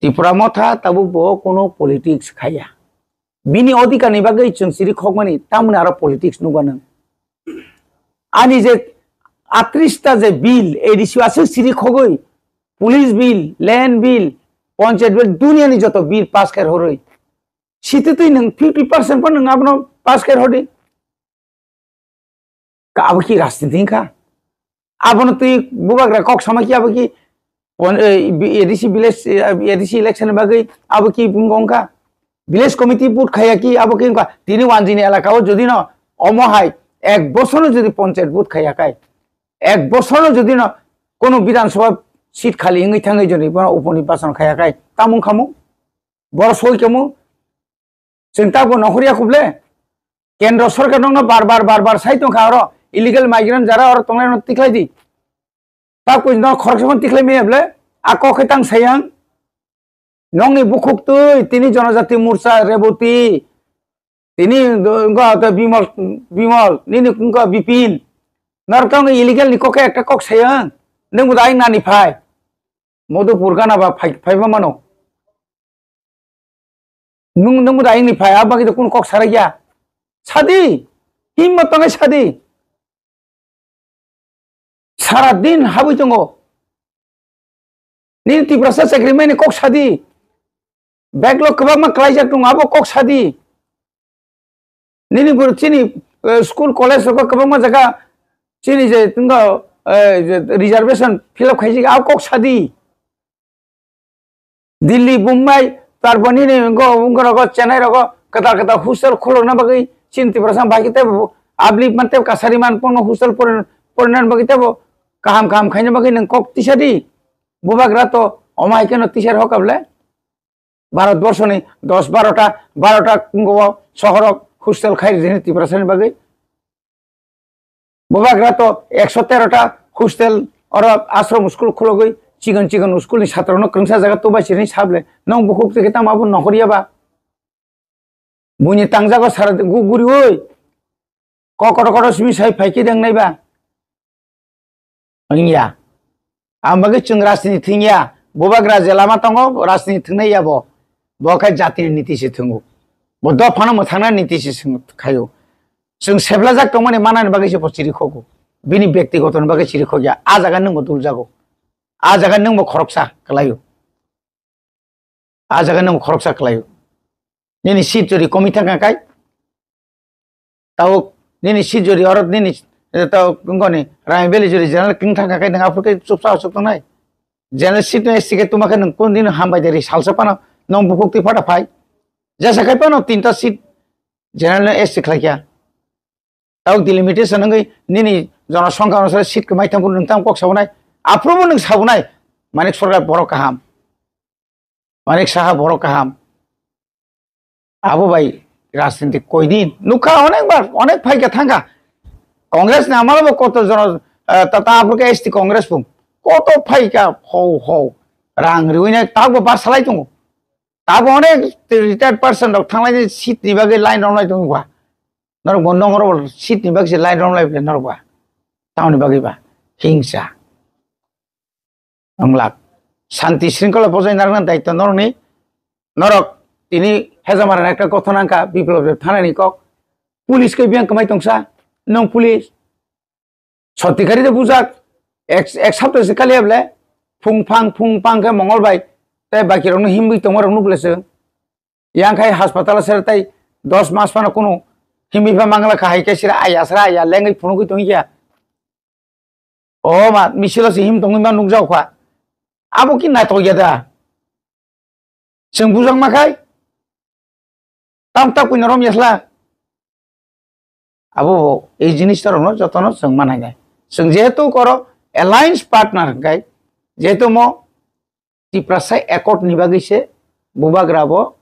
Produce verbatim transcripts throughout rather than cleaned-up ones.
Tipra Motha tabuk bo kuno politics khaya. Bini odhikar ni bagwi chwng siri khokmani, tamoni aro politics nukgo nwng. Ani je atris ta je bill, A D C aswk siri khogwi, police bill, land bill, panchayat bill, duniani joto bill pass khair horwi. Sititwi nwng fifty percent pho nwng abono pass khair hordi. Ka abo ki rajniti wngkha? Abono twi bubagra kok sama ki abo ki pon-, eh, bi-, A D C village, eh, A D C election ni bagwi abo ki wngkha? Village committee vote khaya ki abo ki wngkha? Tini wanjini elaka o jodi no omo hai ek bosor no jodi panchayat vote khaya kai, ek bosor no jodi no kono Bidhan Sabha seat khali wngwi thangwi jodi bono uponi basan khaya kai, tamo wngkha mo? Boro soi khe mo? Chwng tabuk nokhorya khuble? Kendro sorkar nokno bar bar, bar bar sai tongkha oro, illegal migrant jara oro tongnai no tikhlai di. Tabuk no khoroksa phano tikhlai maya ble? A kok khe tang sayang. Nokni bukhuk twi tini Jonojati Morcha Reboti, tini do-, wngkha hwnkhe Bimol, Bimol, nini wngkha Bipin. Norok tongni illegal ni kok khe ekta kok sayang. Nwng bo dai nani phai. Modupur gana ba phai, phai ba mano. Nung, nung da ini phai, abagi to kun kok sarai ya. Sadi, himmat tongai sadi. Sara din habui tongo. Nini Tiprasa chakri mani kok sadi. Backlog kwbangma klaijak tongo, abo kok sadi. Nini buru chini, eh, school, college rogo kwbangma jaga chini je tongo, eh, je reservation fill up khaijak, abo kok sadi. Delhi, Bombay, tarpor nini wngkha, wngkha rogo, Chennai rogo, kwtal kwtal hostel khulokna bagwi, chini Tiprasa bai khe tebo uplift man tebo kasari man, pono hostel porin-, porinani bagwi tebo kaham kaham khaina bagwi nwng kok tisa di. Bubagra to omo hai kheno tisar hok able. Bharat borso ni dos baro ta, baro ta wngkha o sohor rok hostel khai rijini Tiprasa ni bagwi. Bubagra to ekso tero ta hostel oro ashram school khulogwi chikon chikon school ni chhatro no kwrwngsa jaga tubai sini sable. Nong bukhuk twi khe tamo abo nohor ya ba? Buini tangjago sara gu-, guriwi. Ko kotor kotor simi sai phai khe deng nai ba? Wngya. Ang bagwi chwng rajniti thwngya. Bubagra je lama tongo, rajniti thwngnai ya bo. Bo khe jatini niti se thwngo. Bo dophano mwthangna niti se swng-, khaio. Chwng seplajak tongmani manani bagwi se bo chiri khogo. Bini bektigotoni bagwi chiri khokya. A jaga nwngbo duljago. A jaga nwngbo khoroksa kwlaio. A jaga nwng khoroksa kwlaio. Nini seat jodi komwi thangkha kai, tabuk nini seat jodi oro nini, eh, tabuk wngkoni Raimabeli jodi general kwng thangkha kai, nwng aphuru khe chupsa achuk tongnai. General seat no S T khe tuma khe nwng kunu din hambai de ri salsa phano nwng bukhuk twi phata phai. Jesa khai phano tinta seat general no S T khlai kha. Tabuk delimitation wngwi nini jonosongkha onusare seat kwmai thangkhe nwng tamo kok sabunai. Aphuru bo nwng sabunai. Manik Sarkar borok kaham. Manik Saha borok kaham. Abo bai rajniti koi din. Nukha onek bar, onek phaikha thangkha. Congress ni amalo bo koto jono, eh, ta, ta aphuru khe S T Congress bo. Koto phaikha hou hou. Rang riwi nai tabuk bo bar salai tongo. Tabuk onek retired person rok thanglai seat ni bagwi line romlai tongo ba. Norok bo nongro seat ni bagwi se line romlai bwle norok ba. Tamoni bagwi ba hingsa. Wng lak. Santi sringkhola bojai narwkna daityo norokni. Norok tini Hejamara ekta gotho nangkha, Biplop Deb thanani kok. Police khe biyang kwmai tongsa. Nwng police. Sotti kari de bujak. Ek, ek sapta se kali able. Phung phang, phung phang khe Mongol bai. Tei baki rokno himwi tongma rok nukle se. Yang khai hospital ser tei dos mas phano kunu himwi pha mangla kha, hai khe sira aya, sira aya, lengwi phunugwi tongya. O ma, misilo se him tongwi ma nukjak kha. Abo ki naithok ya da? Chwng bujak ma khai? Tam tak puino rom yasla. Abo bo, ei jinis ta rokno jotono chwng manai nai. Chwng jehetu koro alliance partner hwnkhe, jehetu mo Tiprasa Accord ni bagwi se bubagra bo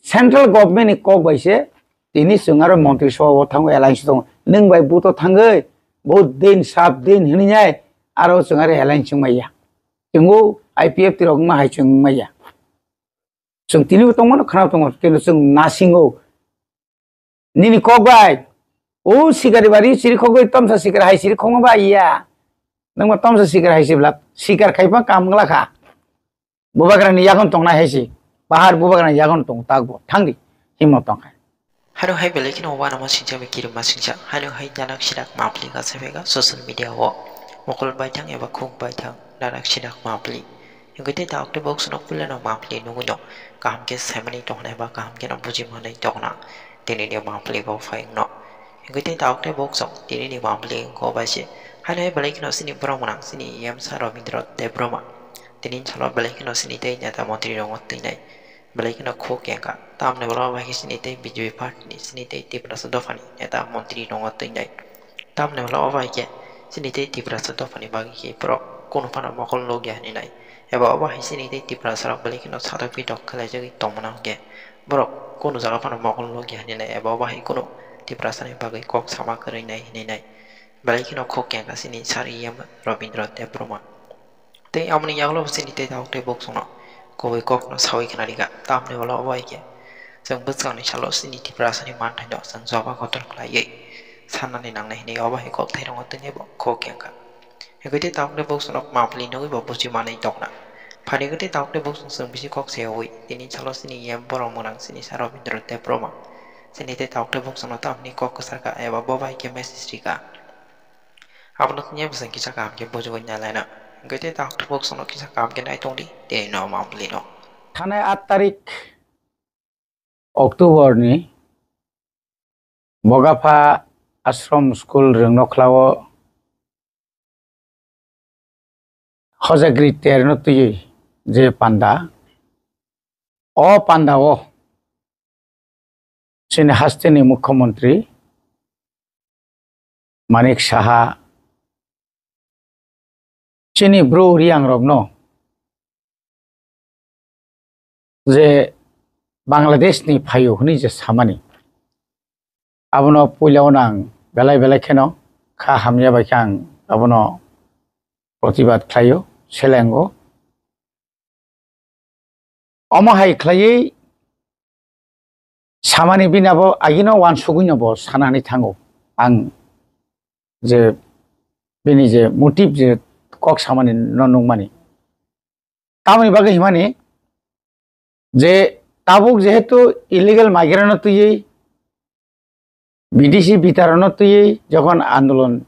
central government ni kok bai se tini chwng aro montri sabha o thango alliance tongo. Nwng bai buto thangwi bo din sab din hwnwi nai aro chwng aro alliance wng maya. Chwng o I P F T rok wngma hai chwng wng maya. Chwng tini bo tongmano khna tongo, kintu chwng nasingo. Nini kok bai, o sikari bari siri khogwi tomsa sikar hai siri khogma ba iya. Nangma tomsa sikar hai sibla, sikar khaipa kam wngla kha. Bubagrani yagon tongnai hai se. Bahar bubagrani yagon tong takbo. Thangdi. Himno tongkha. Hano hai belai kheno uanama singcha mi kirima singcha. Hano hai nanak sinak mapli ka sebega social media o. Mokol baithang eba khuk baithang nanak sinak mapli. Hingkhe tei ta okte box no puila no mapli nugui no. Kaham khe saimani tongna eba kaham khe no buji manai tongna. Tini ni mapli bo phai no. Hingkhe tei ta okte box o tini ni mapli ko bai se. Hano hai belai kheno sini borok mwnang sini yamsa Robindra Debbarma. Tini salo belai kheno sini tei neta montri rok twi nai. Belai kheno khuk kengkha. Tamni ulo bai khe sini tei B J P party ni sini tei Tiprasa dopha ni neta montri rok twi nai. Tamni ulo bai khe sini tei Tiprasa dopha ni bagwi khe borok kunu phano mokol logya hinwi nai. Eba obo hai sini tei Tiprasa rok belai kheno satok pitok khlaijagwi tongmano hwnkhe borok kunu jaga phano mokol logya hinwi nai. Eba obo hai kunu Tiprasa ni bagwi kok sama kwrwi nai hinwi nai. Belai kheno khuk kengkha sini sari yam Robindra Debbarma. Tei amoni yagulo bo chini tei tabuk tei bok chwngno kubui kokno saui khna rikha. Tamni ulo obo hai khe chwng bwskangni salo chini Tiprasani manthaino chwng joba kotor khlaiwi sannani nangnai hwnwi obo hai kok thairokno twibo khuk khe wngkha. Hwnkhe tei tabuk tei bok chwngno mapli nugwi bo buchi manwi tongna. Phaini hwnkhe tei tabuk tei bok chwng chwng bisi kok sayaui tini salo chini yam borok mwnang chini sa Robindra Debbarma chini tei tabuk tei bok chwngno tamni kok kwcharkha eba bo bai khe message rikha. Abono tini bwswng kisa kaham khe bujugwi nai laina. Hwnkhe tei tabuk tabuk chwngno kisa kaham khe nai tongdi, tei no mapli no. Thanai aat tarik October ni Bogapha Ashram School Rwngnokhlao Hojagri terno twiwi je panda, o panda o chini hasteni Mukhyamantri Manik Saha chini bru Riang rokno je Bangladesh ni phaio hwnwi je samani, abono puila o ang belai belai kheno kha hamya bai khe ang abono protibad khlaio, selengo. Omo hai khlaiwi samani bini abo agino uansugwino bo sanani thango. Ang je bini je motive je kok samani no nukmani. Tamoni bagwi himani je tabuk jehetu illegal migrant no twiwi B D C bitarano twiwi jokhon andolon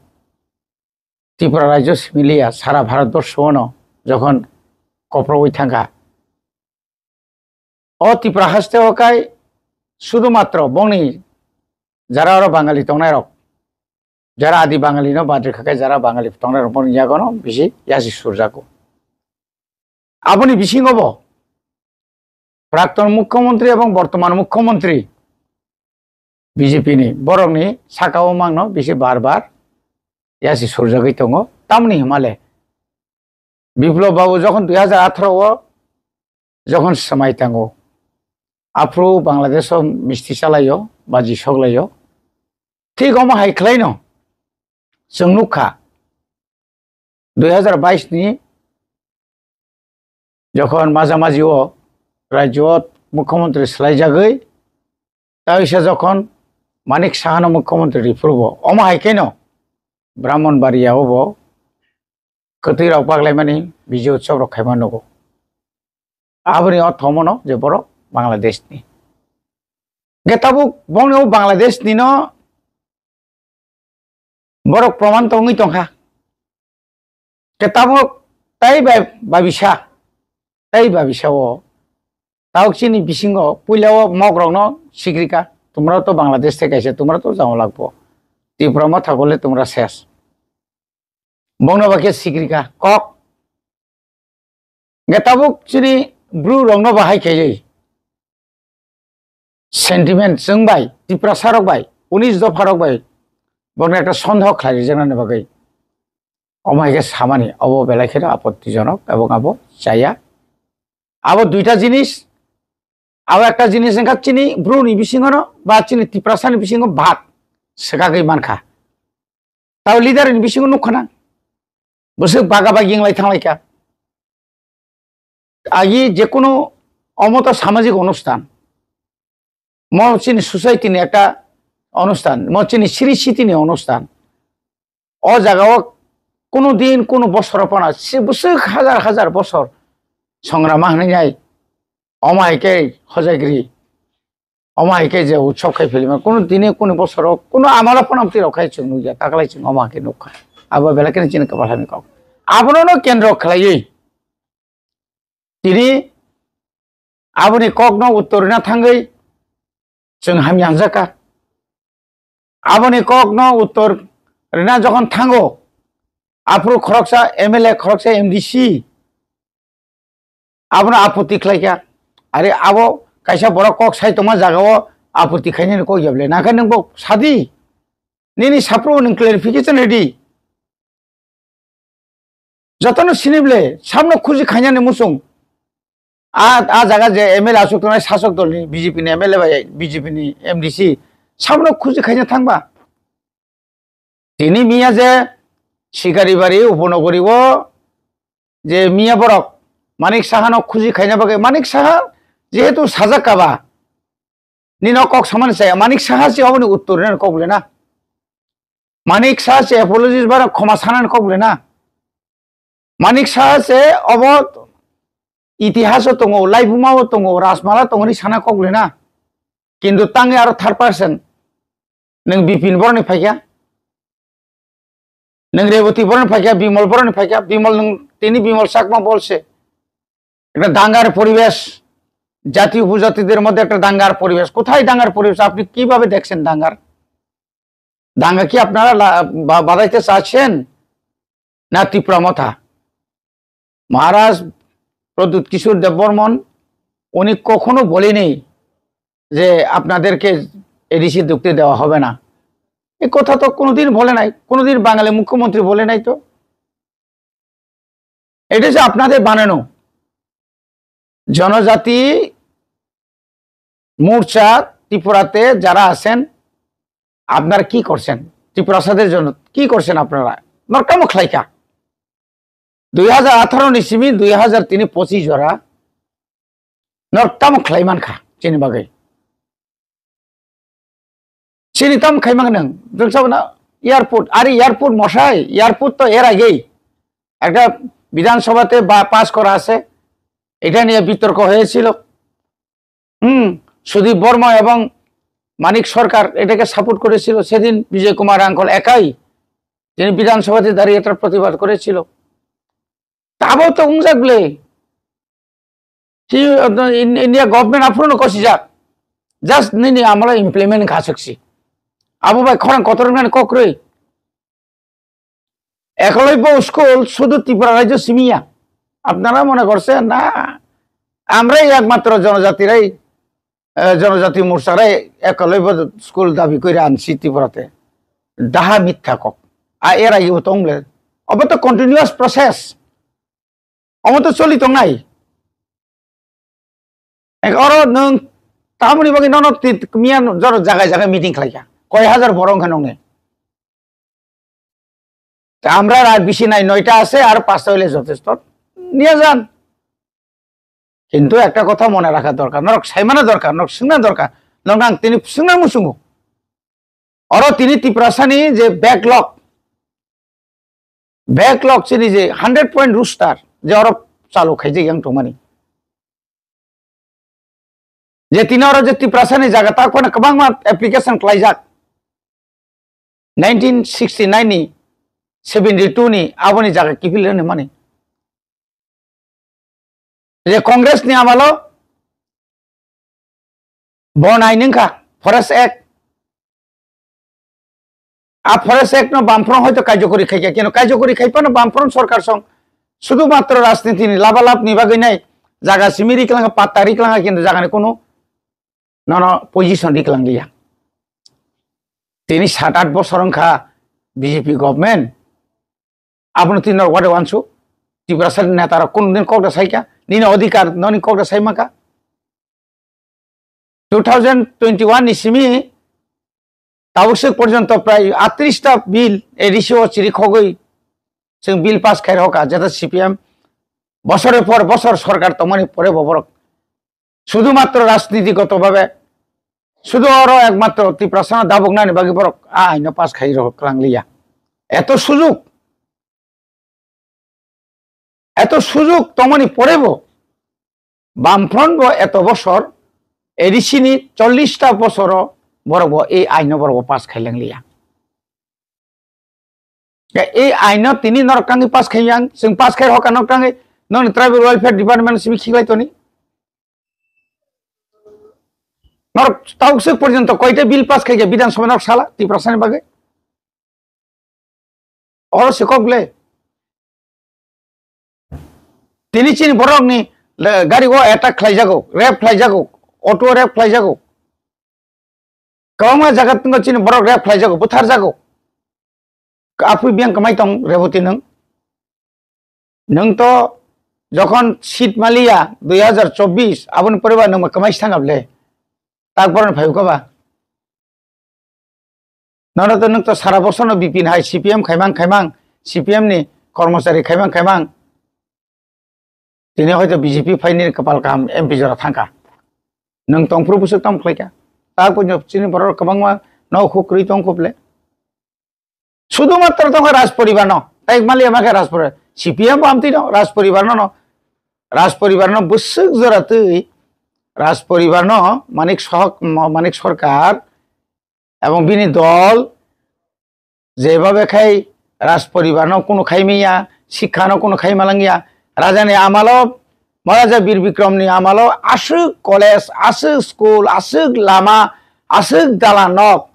Tripura rajyo similiya sara Bharatborshono jokhon koprogwi thangkha, o Tripura hasteo kai sudumatro bongni jara oro Bangali tongnairok, jara Adi Bangalino badrikha kai jara Bangali tongnairok bongni yagono bisi yasi surjago. Aboni bisingo bo prakton mukhyamantri ebong bortoman mukhyamantri B J P ni borokni sakao mangno bisi bar bar yasi surjagwi tongo. Tamni hwnmale Biplop Babu jokhon dui hajar atharo o jokhon swmai tango, aphuru Bangladesh o misti chalaio, baji soklaio. Thik omo hai khlaino chwng nukha, dui hajar bais ni jokhon maja maji o rajyo o mukhyamantri swlaijagwi, ta wisa jokhon Manik Sahano mukhyamantri riphurubo, omo hai kheno Brahmanbaria o bo kwtwi rok paklaimani Bijay Utsav rok khaima nugo. Aboni ortho omono je borok Bangladesh ni. Hwnkhe tabuk bongni o Bangladesh ni no borok proman tongwi tongkha. Hwnkhe tabuk tai bai babisa, tai babisa o tabuk chini bisingo puila o mok rokno sikrika, tumra to Bangladesh thai kaisa, tumra to jamo lagbo. Tripura motha gole tumra ses. Bongno ba khe sikrika kok. Hwnkhe tabuk chini bru rokno ba hai khe sentiment chwng bai, Tiprasa rok bai, unis dopha rok bai, bongno ekta sondeho khlai rijaknani bagwi. Omo hai khe samani, obo belai kheno apottijonok, ebong abo chaya. Abo duita jinis, abo ekta jinis wngkha chini bru ni bisingo no, ba chini Tiprasa ni bisingo bhat swkagwi mankha. Tao leader ni bisingo nukha nang. Bwswk baga bagi wnglai thanglaikha. Agi jekunu omo to samajik onusthan. Mo chini society ni ekta onusthan, mo chini siri siti ni onusthan. O jaga o kunu din, kunu bosor o phano, si bwswk hajar hajar bosor songrama hwnwi nai, omo hai khe hojagiri, omo hai khe je utsob khai philima, kunu dini kunu bosoro kunu amala phano amtwi rok khai chwng nukya, taklai chwng omo hai khe nukha. Abo belai kheno chini kwbal hamya kok. Abono no kendro khlaiwi tini aboni kokno uttor rwna thangwi chwng hamya hwnjakha. Aboni kokno uttor rwna jokhon thango, aphuru khoroksa M L A, khoroksa M D C abono aputti khlaikha. Are abo kaisa borok kok sai tongma jagao aputti khainani kok ya ble? Nakhe nwng bo sadi, nini saphuru nwng clarification redi. Jotono sini ble, samno khuji khainani muchung. A, a jaga je M L A aswk tongnai sasok dolni B J P ni M L A bai B J P ni M D C, samno khuji khaina thangba. Tini miya je Sikaribari Upanagori o je miya borok Manik Saha no khuji khaina bagwi, Manik Saha jehetu sajak kaba, nino kok samani chaya, Manik Saha se oboni uttor rwna kok le na. Manik Saha se apologies bara khoma sanani kok le na. Manik Saha se obo itihaso tongo, laibuma o tongo, Rajmala tongo ni sana kok le na. Kintu tangwi aro third person. Nwng Bipin Boroni phaikha. Nwng Reboti Boroni phaikha, Bimol Boroni phaikha. Bimol nwng tini Bimol Chakma bolse. একটা দাঙ্গার পরিবেশ, জাতি উপজাতিদের মধ্যে একটা দাঙ্গার পরিবেশ। কোথায় দাঙ্গার পরিবেশ? আপনি কিভাবে দেখছেন দাঙ্গার? দাঙ্গা কি আপনারা লা-, বা-, বাজাইতে চাচ্ছেন? না ত্রিপুরা মথা? মহারাজ প্রদ্যুৎ কিশোর দেববর্মন উনি কখনো বলেনি যে আপনাদেরকে এডিসি ঢুকতে দেওয়া হবে না। এই কথা তো কোনোদিন বলে নাই, কোনোদিন বাঙালি মুখ্যমন্ত্রী বলে নাই তো। এটা হচ্ছে আপনাদের বানানো। জনজাতি মোর্চা ত্রিপুরাতে যারা আছেন, আপনারা কি করছেন? ত্রিপুরাসাদের জন্য কি করছেন আপনারা? Norok tamo khlaikha? Dui hazar atharo ni simi dui hazar tini pochis jora norok tamo khlaimankha chini bagwi? Chini tamo khaimang nang, jwng sabo na airport, are airport mosai, airport to er agei ekta বিধানসভাতে বা পাস করা আছে, এটা নিয়ে বিতর্ক হয়েছিল। হুম, সুদীপ বর্মা এবং মানিক সরকার এটাকে সাপোর্ট করেছিল। সেদিন বিজয় কুমার আঙ্কল একাই তিনি বিধানসভাতে দাঁড়িয়ে এটার প্রতিবাদ করেছিল। Tabo to wngjak ble. Hi, India government aphuru no kosi jak. Just nini amolo implement kha swk si. Abo bai khorang kotor wngmani kok rwi. Eklavya school শুধু ত্রিপুরা রাজ্য সীমিয়া। আপনারা মনে করছেন না, আমরাই একমাত্র জনজাতিরাই, আহ, জনজাতি মোর্চারাই একলব্য স্কুল দাবি করে আনছি ত্রিপুরাতে। ডাহা মিথ্যা কক। আর এর আগেও তো অংলে। অব তো continuous process. Omo to choli tongnai. Ek oro nwng tamoni bagwi nono ti-, miya no joro jagai jagai meeting khlaikha. Koi hajar borok wngkha nongni. তা আমরা রাত বেশি নাই, নয়টা আছে, আর পাঁচটা হইলে যথেষ্ট। নিয়ে যান। কিন্তু একটা কথা মনে রাখা দরকার, নরক সাইমানা দরকার, নরক সিংনা দরকার, নরক আং তিনি সিংনা মুসুঙ্গু। Oro tini Tiprasani je backlog, backlog chini je hundred point roster je oro chalu khaijak yang tongmani. Je tini oro je Tiprasani jaga tak phano kwbangma application khlaijak. Nineteen sixty-nine ni, seventy-two ni aboni jaga kiphil rwni mani. Je Congress ni amalo bo nai nungkha Forest Act. A Forest Act no Bamfront hoito kajokori khaikha, kintu kajokori khaiphano Bamfront sorkar song sudu matro rajniti ni labalab ni bagwi nai jaga simi riklanga, patta riklanga, kintu jaga ni kunu nono position riklang liya. Tini sat at bosor wngkha B J P government. Abono tini norok wade wansuk, Tiprasa ni neta rok kunu din kok da saikha, nini odhikar noni kok da sai mankha. Two thousand twenty-one ni simi tabuk swk porjonto prai atris ta bill A D C o chiri khogwi chwng bill pass khai rokha, jeta C P M bosor por bosor sorkar tongmani pore bo borok শুধুমাত্র রাজনীতিগতভাবে শুধু oro একমাত্র Tiprasano dabuknani bagwi borok a aino pass khai rok kwlang liya. Eto sujuk, eto sujuk tongmani porebo Bamfront bo eto bosor, A D C ni chollish ta bosoro borok bo ei aino borok bo pass khai langliya. Ya, ei aino tini norok tangwi pass khai yang, chwng pass khai hoka norok tangwi, noni tribal welfare department simi khiklai toni. Norok tauk swk porjonto koita bill pass khai ya Bidhan Sabha norok sala Tiprasa ni bagwi. Oro se kok le. Tini chini borok ni le gari o attack khlai jago, rape khlai jago, auto rape khlai jago. Kwbangma jaga tongo chini borok rape khlai jago, buthar jago. Apui biyang kwmai tong Reboti nwng. Nwng to jokhon seat maliya dui hazar chobbish, aboni pore ba nwng kwmai si thangap le. Tak boron phai uka ba. Nono to nwng to sara bosor no B P N hai C P M khaimang khaimang, C P M ni kormochari khaimang khaimang. Tini hoito B J P phaini kapal kaham M P jora thangkha. Nwng tongphuru bwswk tamo khlaikha. Tak bo chini borok kwbangma no huk kwrwi tong khup le. Sudu matro tongkha Raj poribar no. Tai maliya makhe Raj poribar. C P M bo amtwi no, Raj poribar no no. Raj poribar no bwswk jora twi Raj poribar no Manik Sohak, Manik Sarkar ebong bini dol jebhabe khai Raj poribar no kunu khai maya, sikha no kunu khai malangya. Raja ni amalo, Maharaja Bir Bikram ni amalo aswk college, aswk school, aswk lama, aswk dalan nok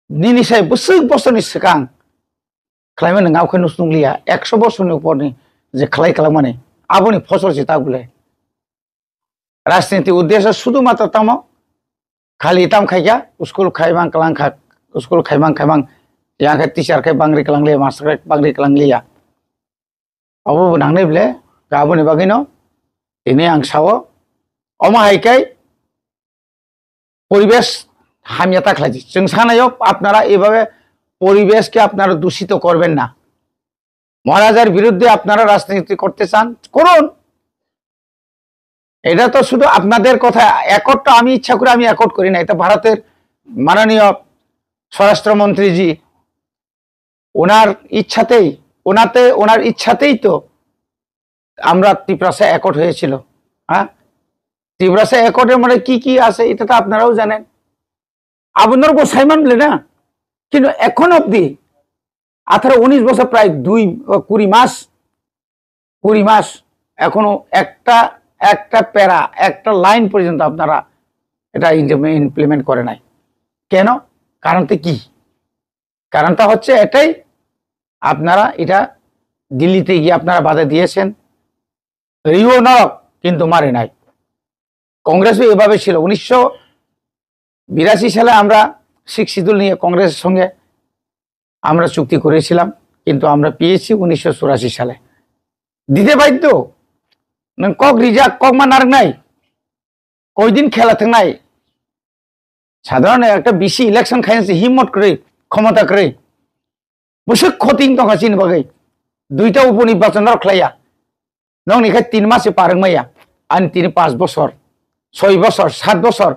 nini sai bwswk bosor ni swkang khlaimani ngao khe nusnung liya, ekso bosor ni upor ni je khlai kwlangmani aboni phosor se ta bole. Rajniti uddesho sudu matro tamo, khali tam khaikha, school khaimang kwlang kha, school khaimang khaimang, yang khe teacher khe bangri kwlang liya, master khe bangri kwlang liya. Obo bo nangnai bole, aboni bagwi no, tini ang sao, omo hai khe poribesh hamya ta khlai di. Chwng sanayo, apnara ebabe poribeshke apnara dushito korben na. মহারাজার বিরুদ্ধে আপনারা রাজনীতি করতে চান, করুন। এটা তো শুধু আপনাদের কথা, অ্যাকর্ড তো আমি ইচ্ছা করে আমি অ্যাকর্ড করি না, এটা ভারতের মাননীয় স্বরাষ্ট্রমন্ত্রীজি ওনার ইচ্ছাতেই, ওনাতে, ওনার ইচ্ছাতেই তো আমরা তিপ্রাসা অ্যাকর্ড হয়েছিল। হ্যাঁ, তিপ্রাসা অ্যাকর্ডের মধ্যে কি কি আছে এটা তো আপনারাও জানেন। আবুনর গো সাইমান বলে না, কিন্তু এখন অবধি আঠারো উনিশ বছর, প্রায় দুই, আহ, কুড়ি মাস, কুড়ি মাস এখনো একটা, একটা প্যারা, একটা লাইন পর্যন্ত আপনারা এটা ইমপ্লিমেন্ট করে নাই। কেন? কারণটা কি? কারণটা হচ্ছে এটাই, আপনারা এটা দিল্লিতে গিয়ে আপনারা বাধা দিয়েছেন, রিও নরক কিন্তু মারে নাই। কংগ্রেসও এভাবে ছিল। উনিশশো বিরাশি সালে আমরা সিক্স শিডিউল নিয়ে কংগ্রেসের সঙ্গে আমরা চুক্তি করেছিলাম, কিন্তু আমরা পেয়েছি উনিশশো চুরাশি সালে। দিতে বাধ্য। নং কক রিজাক, কক মা নারক নাই। কয়দিন খেলা থাক নাই। সাধারণ একটা বিসি ইলেকশন খাইছে হিম্মত করে, ক্ষমতা করে। বসে ক্ষতিং তখন চিনি বাকি। দুইটা উপনির্বাচন আর খেলাইয়া। নং নিখা তিন মাসে পারং মাইয়া। আনি তিনি পাঁচ বছর, ছয় বছর, সাত বছর।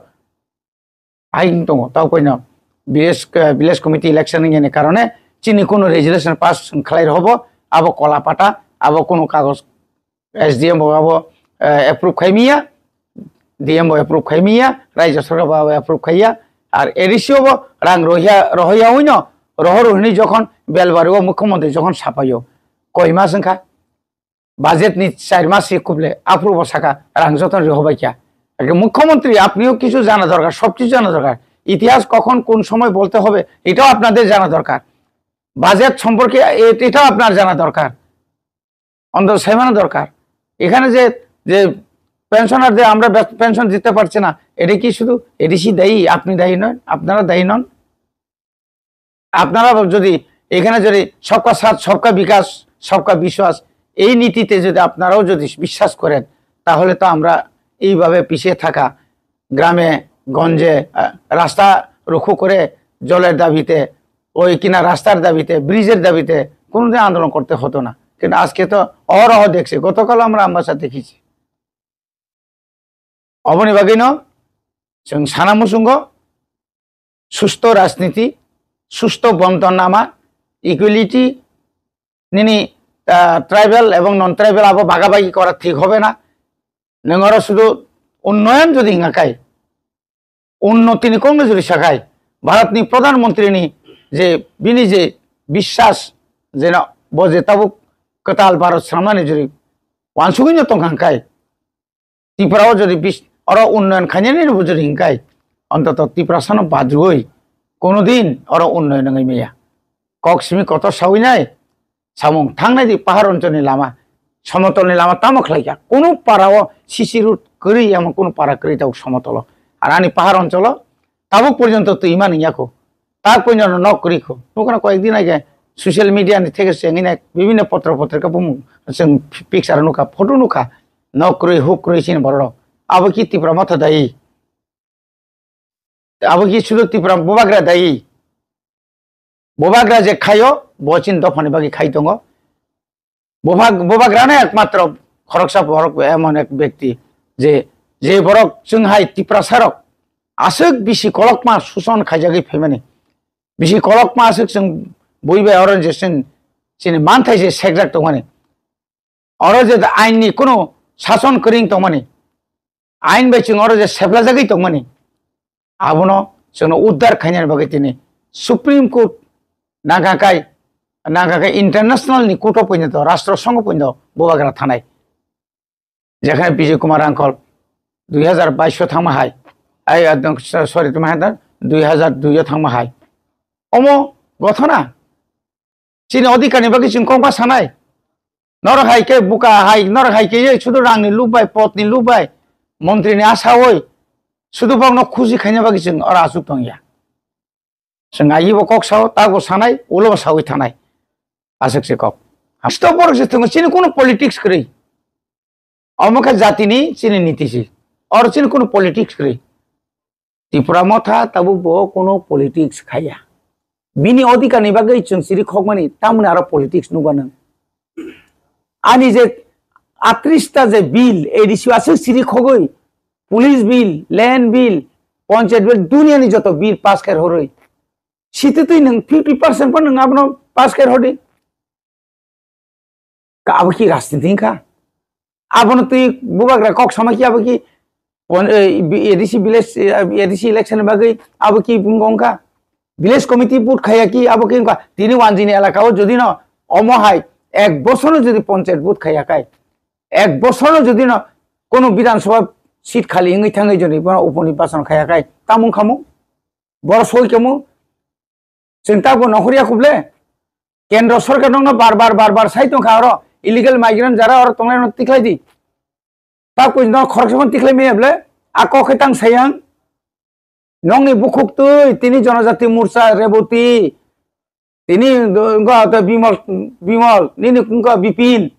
Aing tongo, tao koino village, eh, village committee election wngya ni karone chini kuno resolution pass wng khlai rwbo, abo kola pata, abo kuno kagoj S D M bo abo, eh, approve khai miya, D M bo approve khai miya, Rajya Sarkar bo abo approve khaiya, ar A D C o bo rang rohiya, rohoya wino, rohor hwnwi jokhon Belbari o mukhyamantri jokhon sapaio, koi mas wngkha, budget ni char mas se kuble aphuru bo saka rang joto ni hobai kya. Ekhe mukhyamantri, apniও কিছু জানা দরকার, সব কিছু জানা দরকার। ইতিহাস কখন কোন সময় বলতে হবে, এটাও আপনাদের জানা দরকার। বাজেট সম্পর্কে এ-, এটাও আপনার জানা দরকার, অন্তত সেমানো দরকার। এখানে যে, যে পেনশনারদের আমরা বে-, পেনশন দিতে পারছি না, এটা কি শুধু এডিসি দায়ী, আপনি দায়ী নন, আপনারা দায়ী নন? আপনারা যদি এখানে যদি সবকা সাথ, সবকা বিকাশ, সবকা বিশ্বাস, এই নীতিতে যদি আপনারাও যদি বিশ্বাস করেন, তাহলে তো আমরা এইভাবে পিছিয়ে থাকা গ্রামে গঞ্জে, আহ, রাস্তা রুখু করে জলের দাবিতে, ওই কিনা রাস্তার দাবিতে, ব্রিজের দাবিতে কোনোদিন আন্দোলন করতে হতো না। কিন্তু আজকে তো অহরহ দেখছি, গতকাল আমরা আমবাসা দেখেছি। Oboni bagwino chwng sana muchungo susto rajniti, susto bonton nama, equality, nini, ah, tribal ebong non tribal abo bagabagi kora thik hobe na. Nwng oro sudu unnoyon jodi hinga kai, unnotini kokno jodi sakai, Bharatni Pradhan Mantrini je bini je biswas jeno bo je tabuk kwtal Bharat swnamnani jodi wansugwino tongkha hwnkhe, Tripura o jodi bis-, oro unnoyon khainani bo jodi hwnkhe, ontoto Tiprasano bajugwi kono din oro unnoyon wngwi maya. Kok simi kotor sawi nai, samung thangnai di pahar oncholni lama, somotolni lama tamo khlai kha? Kunu para o C C road kwrwi, amo kunu para kwrwi tabuk somotolo. Ar ani pahar oncholo tabuk porjonto twi mani yakho. Tak porjonto nok kwrwi kho. Nukna koyek din age social media ni theke se wngwi nai bibinno potro potrika bumung chwng picture nukha, photo nukha. Nok kwrwi, huk kwrwi chini borok rok. Abo ki Tipra Motha dai? Abo ki sudu Tipra Bubagra dai? Bubagra je khaio, bo chini dophani bagwi khai tongo. Bubag-, Bubagrano ekmatro khoroksa borok, emon ek bekti je, je borok chwng hai Tiprasarok aswk bisi kolokma suson khaijagwi phaimani. Bisi kolokma aswk chwng bui bai oro je chwng chini manthai se sekjak tongmani. Oro je ain ni kunu sason kwrwi tongmani, ain bai chwng oro je seplajagwi tongmani, abono chwngno uddar khainani bagwi tini Supreme Court nangkha kai, nangkha kai international ni court o pointo, rastro songho pointo Bubagra thanai. Jekhane Bijay Kumar Angkol dui hazar bais o thangma hai, ai, ah, sorry, tuma hai, dui hazar dui o thangma hai. Omo gothona chini odhikar ni bagwi chwng kokma sanai. Norok hai khe buka hai, norok hai khe ye sudu rang ni lubai, pot ni lubai, montri ni asa oi, sudu bokno khusi khaina bagwi chwng oro aswk tong ya. Chwng ai bo kok sao, ta bo sanai, ulo bo sawi thanai. Aswk se kok. Stop borok se thwngo, chini kuno politics kwrwi. Omo khe jatini chini niti si. Oro chini kuno politics kwrwi. Tipra Motha tabuk bo kuno politics khaiya. Bini odhikar ni bagwi chwng siri khokmani, tamoni aro politics nukba nwng. Ani je atris ta je bill, A D C o aswk siri khogwi, police bill, land bill, panchayat bill, duniani joto bill pass khair horwi. Sititwi nwng fifty percent pho nwng abono pass khair hodi. Ka abo ki rajniti wngkha? Abono twi Bubagra kok sama ki abo ki pon-, eh, bi-, A D C village, eh, A D C election ni bagwi abo ki wngkha? Village committee vote khaya ki abo ki wngkha? Tini wanjini elaka o jodi no omo hai ek bosor no jodi panchayat vote khaya kai, ek bosor no jodi no kono Bidhan Sabha seat khali wngwi thangwi jodi bono upo nirbason khaya kai, tamo wngkha mo? Boro soi kemo? Chwng ta bo nohor ya khuble? Kendro sorkar nokno bar bar, bar bar sai tongkha oro, illegal migrant jara oro tongnai no tikhlai di. Ta koi no khoroksa phano tikhlai maya ble? A kok khe tang sayang. Nokni bukhuk twi, tini Jonojati Morcha Reboti, tini do-, go to Bimol, Bimol, nini wngkha Bipin.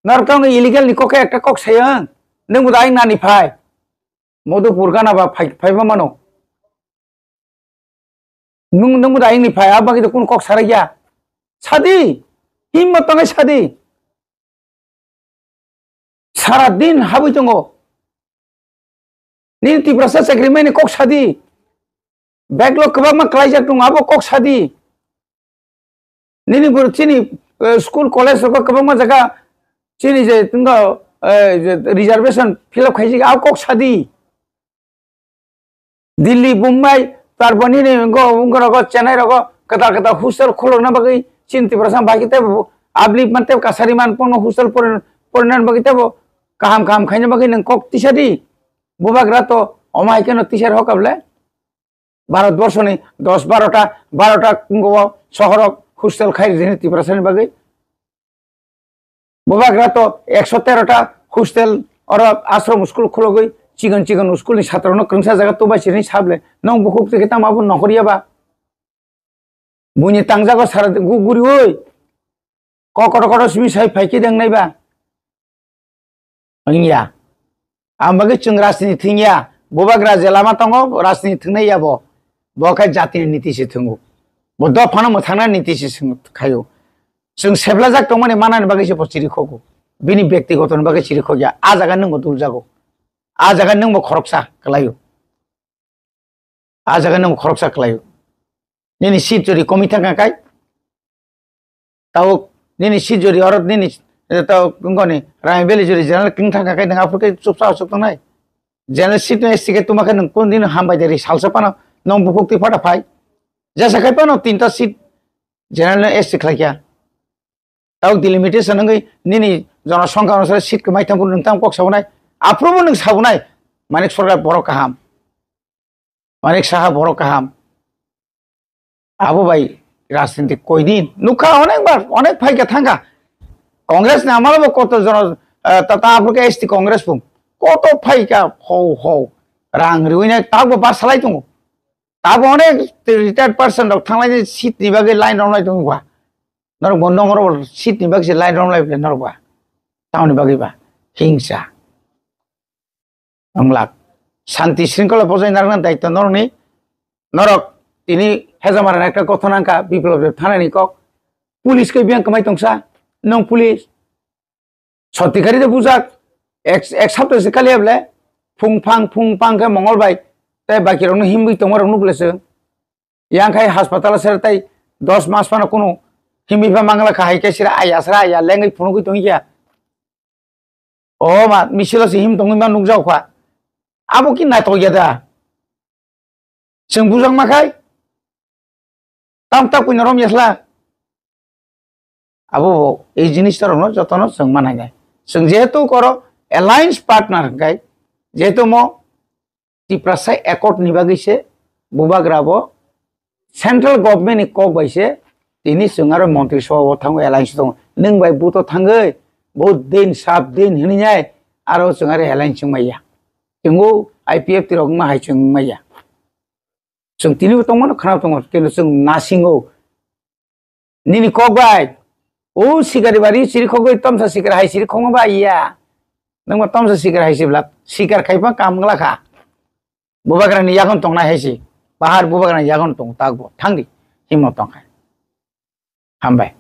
Nor tong illegal ni kok khe ekta kok sayang. Nung bo dai nani phai. Modupur gana ba phai, phai ba mano. Nung, nung da ini phai, abang itu kun kok sarai ya. Sadi, himmat tangai sadi. Sara din habui tongo. Nini Tiprasa chakri mani kok sadi. Backlog kwbangma klaijak tongo, abo kok sadi. Nini bor chini, eh, school, college rogo kwbangma jaga chini je tongo, eh, je reservation fill up khaijak, abo kok sadi. Delhi, Bombay, tarpor nini wngkha, wngkha rogo, Chennai rogo, kwtal kwtal hostel khulukna bagwi chini Tiprasa bai khe tebo uplift man tebo kasari man pono hostel porin-, porinan bagwi tebo kaham kaham khaina bagwi nwng kok tisa di. Bubagra to omo hai kheno tisar hoka ble. Bharat borso ni dos baro ta, baro ta wngkha o sohor o hostel khai rini Tiprasa ni bagwi. Bubagra to ekso tero ta hostel oro ashram school khulogwi chigon chigon school ni chhatro no kwrwngsa jaga tubai sini sable. Nong bukhuk twi khe tamo abo nohor ya ba? Buini tangjago sara gu-, guri oi. Ko kotor kotor simi sai phai khe deng nai ba? Wngya. Ang bagwi chwng rajniti thwngya. Bubagra je lama tongo, rajniti thwngnai ya bo. Bo khe jatini niti se thwngo. Bo dophano mwthangna niti se swng-, khaio. Chwng seplajak tongmani manani bagwi se bo chiri khogo. Bini bektigotoni bagwi chiri khokya. A jaga nwngbo duljago. A jaga nwngbo khoroksa kwlaio. A jaga nwng khoroksa kwlaio. Nini seat jodi komi thangkha kai. Tabuk nini seat jodi oro nini eh, to ngoni Raimi Valley juri general king thangka kai nang aphuru ke chupsa chuk tongnai. General seat no S T ke tuma khe nang kun din hambai de ri salsa pano nong bukuk ti phata phai. Jesa khai pano tinta seat general no S T khlai kya. Tau delimitation wngwi nini jonosongkha onusare seat kwmai thangphuru nwng tamo kok sabunai. Aphuru bo nwng sabunai. Manik Sarkar borok kaham. Manik Saha borok kaham. Abo bai rajniti koidin nukha, onekbar, onek phaikha thangkha. Congress ni amalo bo koto jono, eh, ta, ta aphuru khe S T Congress bung. Koto phaikha hou hou. Rang riwinai tabo bar salai tongo. Tabo onek retired person rok thanglai seat ni bagwi line romlai tongo ba. Norok bo nongro seat ni bagwi se line romlai bwle norok ba. Tamoni bagwi ba hingsa. Wngla. Santi sringkhola bojai narwkna daityo norokni. Norok tini hejamara ekta kothon angkha Biplop Deb thanani kok. Police khe biyang kwmai tongsa. Nong police. Sotikari de bujak. Ek, ek sapta se kaliya bwle. Phung phang, phung phang khe Mongol bai. Tei baki rokno himwi tongma rok nukle se. Yang khai hospital se tei dos mas phano kunu himwi pha mangla kha hai khe sira aya sira aya lengwi phunugwi tongkha. O ma, misilo se him tongwi ma nukjak kha. Abo ki naithok ya da? Chwng bujak ma khai? Tam tak puino rom yasla. Abo bo ei jinis rokno jotono chwng manai nai. Chwng jehetu koro alliance partner hwnkhe, jehetu mo Tiprasa Accord ni bagwi se bubagra bo central government ni kok bai se tini chwng aro montri sabha o thango alliance tongo. Nwng bai buto thangwi bo din sab din hinwi nai aro chwng aro alliance wng maya. Chwngo I P F T rok wngma hai chwng wng maya. Chwng tini bo tongmano khana tongo, kintu chwng nasingo. Nini kok bai, o sikari bari siri khogwi tomsa sikar hai siri khogma ba iya. Nangma tomsa sikar hai sibla, sikar khaipa kam gla kha. Bubagrani yagon tongnai hai si, bahar bubagrani yagon tong takbo, thangdi, himno tongkhai. Hambai.